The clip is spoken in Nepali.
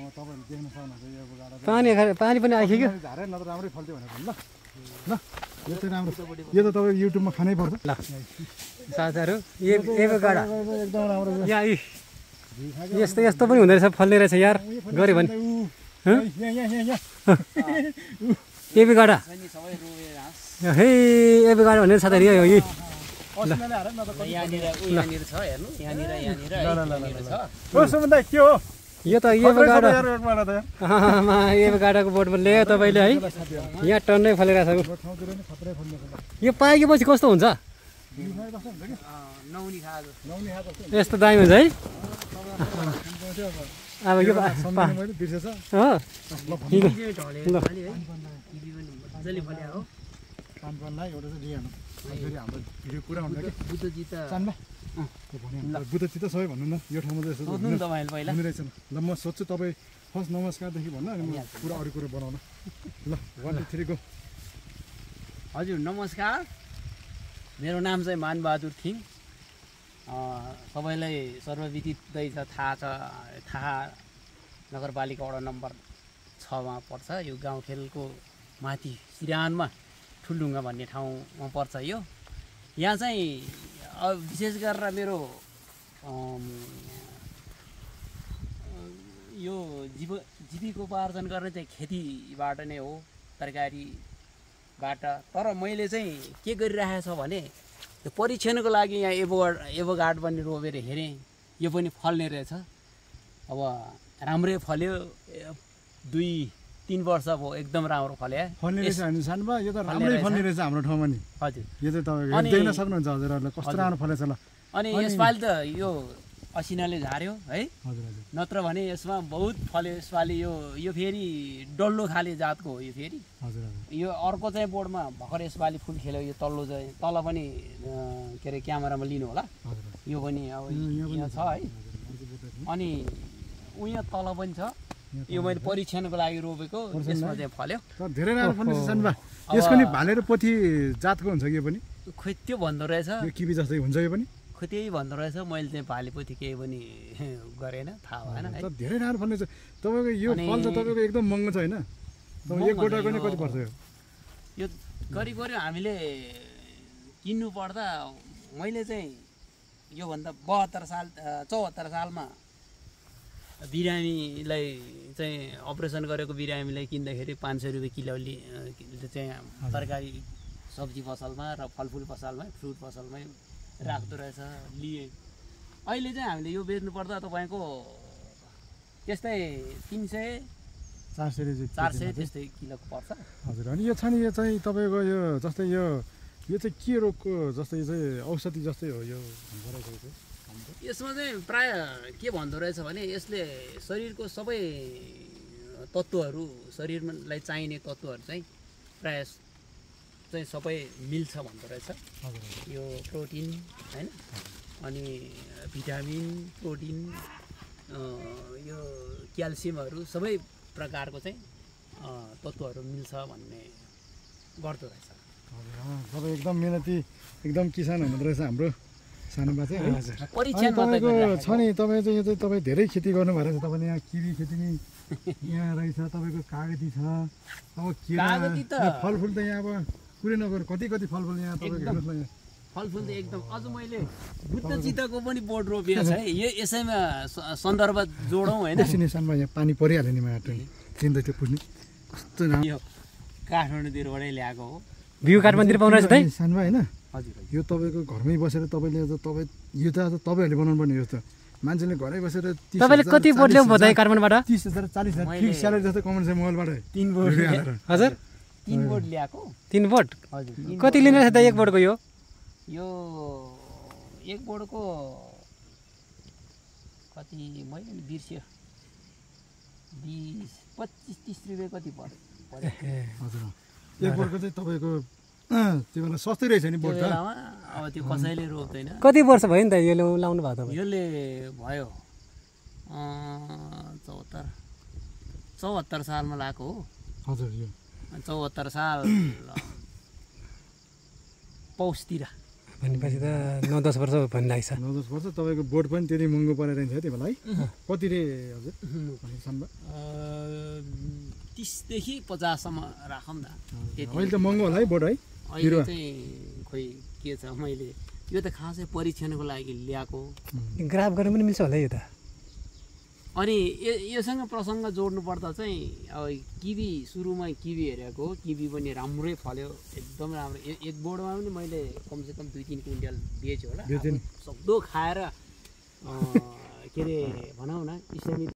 ठाउँमा तपाईँहरूले देख्न सक्नुहुन्छ यो एभोकाडो पानी पनि आइख्यो क्या झारे नत्र राम्रै फल्थ्यो भनेको ल ल यो चाहिँ राम्रो यो त तपाईँ युट्युबमा खानै पर्छ ल साथीहरू एभोकाडो एकदम राम्रो यहाँ यस्तो यस्तो पनि हुँदो रहेछ फल्ने रहेछ यार गऱ्यो भने एभोकाडो हे एभोकाडो भनेर साथीहरू यो के हो यो त एभोकाडोको बोटमा ल्यायो तपाईँले है यहाँ टन्नै फलिरहेको छ यो पाकेपछि कस्तो हुन्छ यस्तो दामी हुन्छ है अब यो बुद्धचित्त सबै भन्नु न यो ठाउँमा चाहिँ रहेछ ल म सोध्छु तपाईँ फर्स्ट नमस्कारदेखि भन्नु अनि म पुरा अरू कुरो बनाउनु ल 1 2 3 गो हजुर नमस्कार मेरो नाम चाहिँ मानबहादुर थिङ सबैलाई सर्वविदितै छ थाहा नगरपालिका वडा नम्बर 6 मा पर्छ यो गाउँखेलको माथि सिरानमा ठुलढुङ्गा भन्ने ठाउँमा पर्छ यो यहाँ चाहिँ विशेष गरेर मेरो यो जीविकोपार्जन गर्ने चाहिँ खेतीबाट नै हो तरकारीबाट तर मैले चाहिँ के गरिरहेको छ भने यो परीक्षणको लागि यहाँ एभोकाडो पनि रोपेर हेरेँ यो पनि फल्ने रहेछ अब राम्रै फल्यो 2-3 वर्ष भयो एकदम राम्रो फल्यो फल्ने रहेछ हामी सानोमा यो त राम्रै फल्ने रहेछ हाम्रो ठाउँमा नि हजुर यो चाहिँ तपाईँ देख्न सक्नुहुन्छ हजुरहरूले कस्तो राम्रो फलेछ ल अनि यसपालि त यो असिनाले झार्यो है हजुर हजुर नत्र भने यसमा बहुत फल्यो यसपालि यो फेरि डल्लो खाले जातको हो यो फेरि हजुर हजुर यो अर्को चाहिँ बोर्डमा भर्खर यसपालि फुल खेल्यो यो तल्लो चाहिँ तल पनि के अरे क्यामेरामा लिनु होला यो पनि अब यहाँ छ है अनि उहाँ तल पनि छ यो मैले परीक्षणको लागि रोपेको यसमा चाहिँ फल्यो धेरै राम्रो फल्ने छ सानबा यसको नि भालेर पोथी जातको हुन्छ कि यो पनि खोइ त्यो भन्दो रहेछ यो किबी जस्तै हुन्छ यो पनि खोइ त्यही भन्दो रहेछ मैले चाहिँ भालेपोथी केही पनि गरेन थाहा भएन है धेरै राम्रो फल्ने छ तपाईँको यो फल त तपाईँको एकदम महँगो छ होइन तपाईँ एक गोटाको नि कति पर्छ यो गरी हामीले किन्नु पर्दा मैले चाहिँ योभन्दा 74 सालमा बिरामीलाई चाहिँ अपरेसन गरेको बिरामीलाई किन्दाखेरि 500 रुपियाँ किलोले चाहिँ तरकारी सब्जी पसलमा र फलफुल पसलमा फ्रुट पसलमै राख्दो रहेछ लिए अहिले चाहिँ हामीले यो बेच्नु पर्दा तपाईँको त्यस्तै 300-400 त्यस्तै किलोको पर्छ हजुर अनि यो छ नि यो चाहिँ तपाईँको यो जस्तै यो चाहिँ के रोगको जस्तै चाहिँ औषधि जस्तै हो यो यसमा चाहिँ प्राय के भन्दो रहेछ भने यसले शरीरको सबै तत्त्वहरू शरीरलाई चाहिने तत्त्वहरू चाहिँ प्राय चाहिँ सबै मिल्छ भन्दो रहेछ यो प्रोटिन हैन अनि भिटामिन प्रोटिन यो क्याल्सियमहरू सबै प्रकारको चाहिँ तत्त्वहरू मिल्छ भन्ने गर्दो रहेछ सबै एकदम मेहनती एकदम किसान हुनुहुँदो रहेछ हाम्रो सानोमा चाहिँ तपाईँको छ नि तपाईँ चाहिँ यो चाहिँ तपाईँ धेरै खेती गर्नुभएको रहेछ तपाईँले यहाँ किवी खेती नि यहाँ रहेछ तपाईँको कागती छ अब फलफुल त यहाँ अब कुरै नगर्नु कति फलफुल यहाँ तपाईँको हेर्नुहोस् न यहाँ फलफुल त एकदम अझ मैले बुद्धचित्तको पनि बोट रोपेको छ है यो यसैमा सन्दर्भ जोडौँ होइन सानोमा यहाँ पानी परिहाल्यो नि मलाई चिन्दै थियो पुग्ने कस्तो यो काठमाडौँतिरबाटै ल्याएको हो भ्यू काठमाडौँतिर पाउनु रहेछ है सानोमा होइन हजुर यो तपाईँको घरमै बसेर तपाईँले यो त तपाईँहरूले बनाउनु पर्ने यो त मान्छेले घरै बसेर तपाईँले कति बोट ल्याउनु भयो त काठमाडौँबाट 30,000 40,000 फिक्स स्यालेरी जस्तो कमाउनु छ मोबाइलबाट 3 बोट हजुर 3 बोट ल्याएको 3 बोट हजुर कति लिनु रहेछ त एक बोटको यो एक बोटको कति मैले नि बिर्स्यो 20-25-30 रुपियाँ कति पर्यो हजुर एक बोटको चाहिँ तपाईँको त्यो बेला सस्तै रहेछ नि बोट त अब त्यो कसैले रोप्दैन कति वर्ष भयो नि त यो लाउनु भएको तपाईँ यसले भयो 74 सालमा लगाएको हो हजुर यो 74 साल पौषतिर भनेपछि त 9-10 वर्ष भन्ने लाग्छ। 9-10 वर्ष तपाईँको बोट पनि त्यति महँगो परेर रहेछ त्यो बेला है? कति रे हजुर भनेसम्म? 30 देखि 50 सम्म राखौँ न। अहिले त महँगो होला है बोट है? अहिले चाहिँ खोइ के छ, मैले यो त खासै परीक्षणको लागि ल्याएको। ग्राफ गर्न पनि मिल्छ होला यो त। अनि योसँग प्रसङ्ग जोड्नु पर्दा चाहिँ अब किवी सुरुमा किवी हेरेको, किवी पनि राम्रै फल्यो, एकदम राम्रो। एक बोर्डमा पनि मैले कमसेकम 2-3 क्विन्टल बेच्यो होला। सक्दो खाएर के अरे भनौँ न,